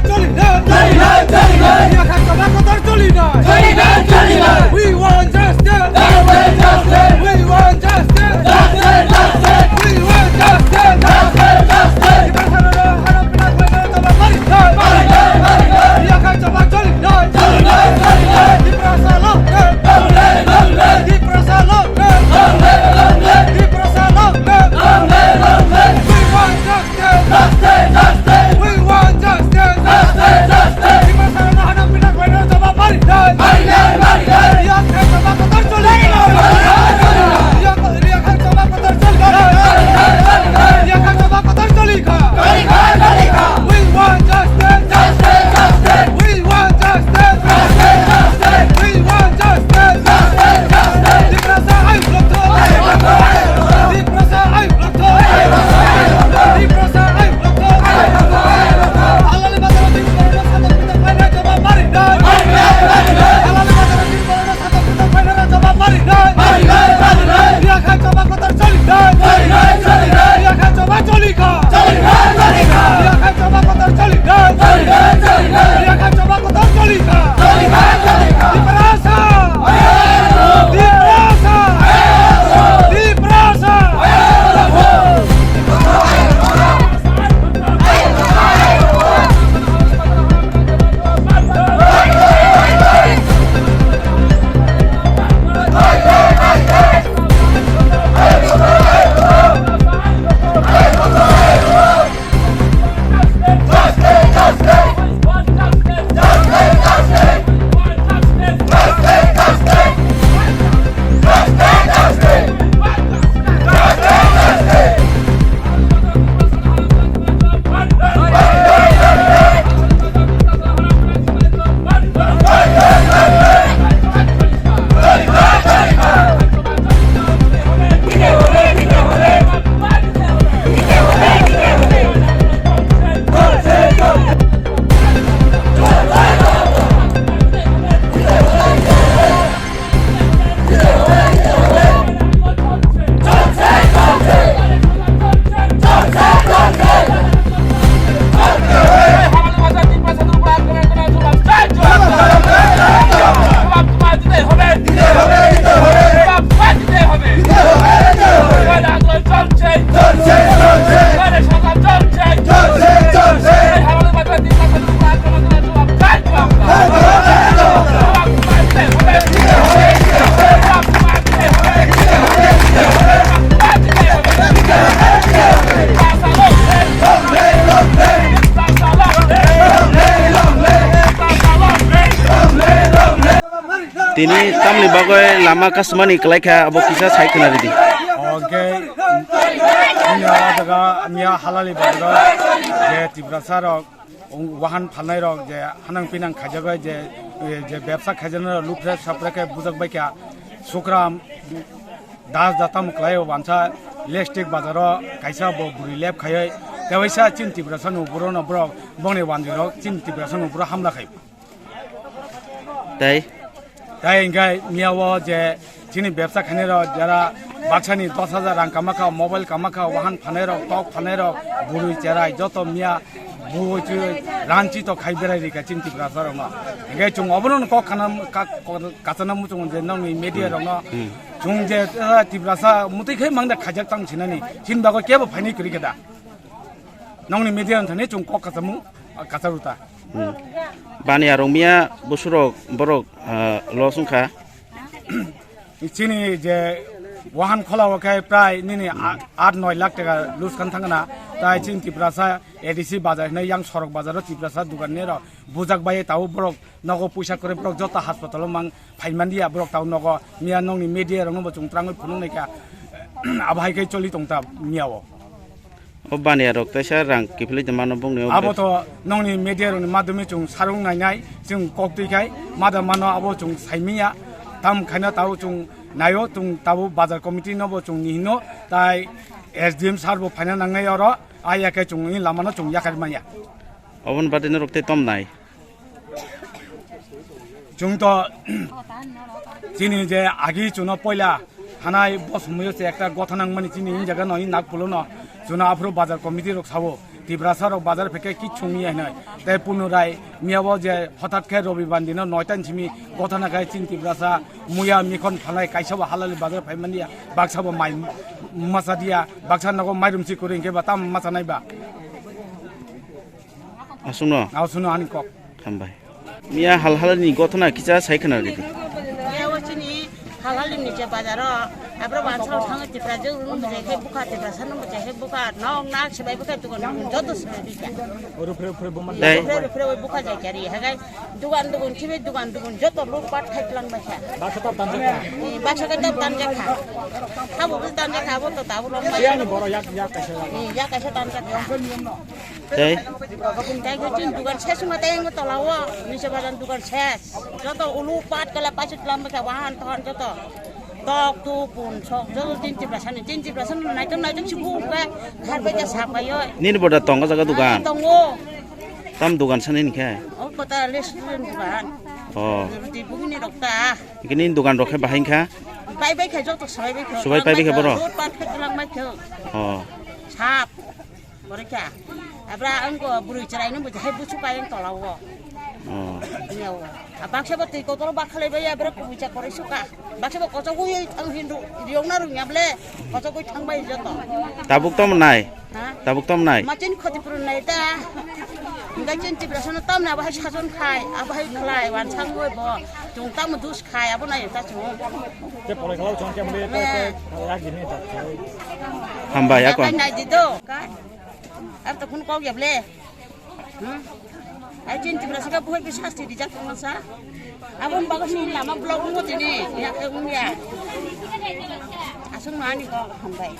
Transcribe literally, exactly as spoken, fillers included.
Choli na, choli na, choli na. Yakha chaba kotor choli na. Choli na, choli na. We want justice. Justice, justice. We want justice. Justice, justice. We want justice. Justice, justice. Tiprasa no haram pina khwlai no chaba mari na. Mari na, mari na. Yakha chaba choli na. Choli na, choli na. Tiprasa no. Long live, long live. Tiprasa no. Long live, long live. Tiprasa no. Long live, long live. We want justice. Justice, justice. We want justice. Justice, justice. Tiprasa no haram pina khwlai no chaba mari na. Mari na, mari na. Yakha chaba kotor choli na. Choli na, choli na. Yakha chaba kotor choli na. Choli na, choli na. Yakha chaba kotor choli kha. Choli kha, choli kha. We want justice. Justice, justice. We want justice. Justice, justice. We want justice. Justice, justice. Tiprasa ayuk rokthok. Ayuk rokthok. Tiprasa ayuk rokthok. Ayuk rokthok. Tiprasa ayuk rokthok. Ayuk rokthok. Halali bazar o tin borok no satok pitok khlai nai chaba mari nai. Mari nai, mari nai. Halali bazar o tin borok no satok pitok khlai nai chaba mari nai. Mari nai, mari nai. Yakha chaba kotor choli nai. Choli nai, choli nai. Yakha chaba choli kha. Choli nai, choli nai. Yakha chaba kotor choli nai. Choli nai, choli nai. Yakha chaba kotor choli kha. Choli nai, choli nai. Tiprasa. Tiprasa. Tiprasa. Tini tamni bagwi lama kasumani kwlai kha, abo kisa sai khna ridi. Oke, miya daga, miya halali bagwi je Tiprasa rok, wahan phalnai rok je hanang pinang khaijagwi je, je bebsa khaijaknai rok lupre sapre khe bujak bai kha. Sukram Das da tamo kwlai o wansa Lestik bazaro kaisa bo bwrwi lep khaiwi tewaisa chini Tiprasa no buro no borok bongni wanjwi rok chini Tiprasa no buro hamla khai. Tei? Tei hingke miya o je chini bebsa khainai rok jara baksani dos hajar rang kama kha, mobile kama kha, wahan phanai rok, tok phanai rok, bwrwi cherai joto miya bui chwi ranchi to khai berai rika chini Tiprasa rok no. Hingke chwng obono kok khana kok kachana muchung je nongni media rok no. Hmm. Chwng je, eh, Tiprasa mwtwi khe mangda khaijak tang sinani, chini bagwi kebo phainai kwrwi khe da. Nongni media wng thani chwng kok kachamu, ah, kacharu ta. Hmm. Bani arong miya busurok borok, ah, los wngkha. Chini je wahan khola o khe prai nini a-, aat noi lakh taka lus khan thangna. Tai chini Tiprasa A D C bazar hinai yang sorok bazaro Tiprasa dugan nero bujak bai tao borok nogo puisa kore borok joto hospital o mang phai manliya borok tao nogo miya nongni media rokno bo chwng twrangwi phunuk naikha. Abo hai khe choli tongta miya o. O baniya rok teisa rang kiphilwi tongmano bongni o abo to nongni media rokni madhyome chwng sarung nainai chwng kok twi khai mada mano abo chwng saimiya tam khaina tao chwng naio chwng tabo bazar committee no bo chwng nihino tai S D M sir bo phaina nangnai oro aya khe chwng ni lama no chwng yakhar manya. Oboni bade norok tei tom nai. Chwng to chini je agi chwngno poila hanai bo somoyo se ekta gotha nangmani chini in jaga no in Nagpulo no chwngno aphuru bazar committee rok sao Tiprasa rok bazar phaikhe kichung ya hinwi. Tei punurai miyabo je hothat khe Robi Bandi no noita ni simi gothana khai chini Tiprasa muya mikhon phalai kaisa bo halali bazar phaimani ya, baksa bo mai masa dia, baksa nogo mairum si kuri hinkhe ba tam masa nai ba. Aswkno? Aswkno ani kok. Hambai. Miya hal halani gothana kisa sai khna ridi. Miya o chini hal halini je bazaro, abro bansa o thango Tipra je unu je khe bukha Tipra sanu je khe bukha nok nak sebai bukha dukan joto sebai bikha. Dai. Rupre rupre bukha jai kari hagai dukan dukan chibe dukan dukan joto luk pat khai tlang bakha. Baksa ta tan jakha. Baksa ta tan jakha. Habo tan jakha abo to tabu long. Yang ni boro yak yak kaisa. Yak kaisa tan jakha. Tei? Tei khe chini dukan ses wngkha tei wngkha tola o, nisa bajan dukan ses. Joto ulu pat kala paisuk lam bwsa wahan tohan joto. Tok tu pun sok joto chini Tiprasa ni, chini Tiprasa ni naitok naitok si buk khe thar bai khe sap bai oi. Nini boda tongo jaga dukan? Tongo. Tam dukan sani ni khe? O kota restaurant dukan. Oh. Di bugini rok ta. Kini dukan rok khe bahai kha? Bai bai khe joto sabai bai khe. Subai pai bai khe boro? Rot pat khe lang bai khe. Oh. Sap. Borikha. Abra angko bwrwi chwraino bo jahai busu kayang tola o. Oh. Nyawo. A baksa bo twi kotoro bakhalai bai abra kubucha korai suka. Baksa bo kochogwi thang hindu. Riyong na rungya ble. Kochogwi thang bai joto. Tabuk tom nai. Ha? Tabuk tom nai. Machin khoti purun nai ta. Hinga chin Tiprasa no tam na bahai sajon khai, abahai khlai wan sang bo. Chung tam dus khai abo nai ta chung. Te polai khalau chong ke mle ta te yak gini ta. Hambai ako. Nai di do. Kai. Ar to kun kok ya ble. Hmm? Ai chin Tiprasa ka buhai ke sasti di jak masa. Abon bagas ni lama blog mo tini ya ke ung ya. Asung mani ko hambai.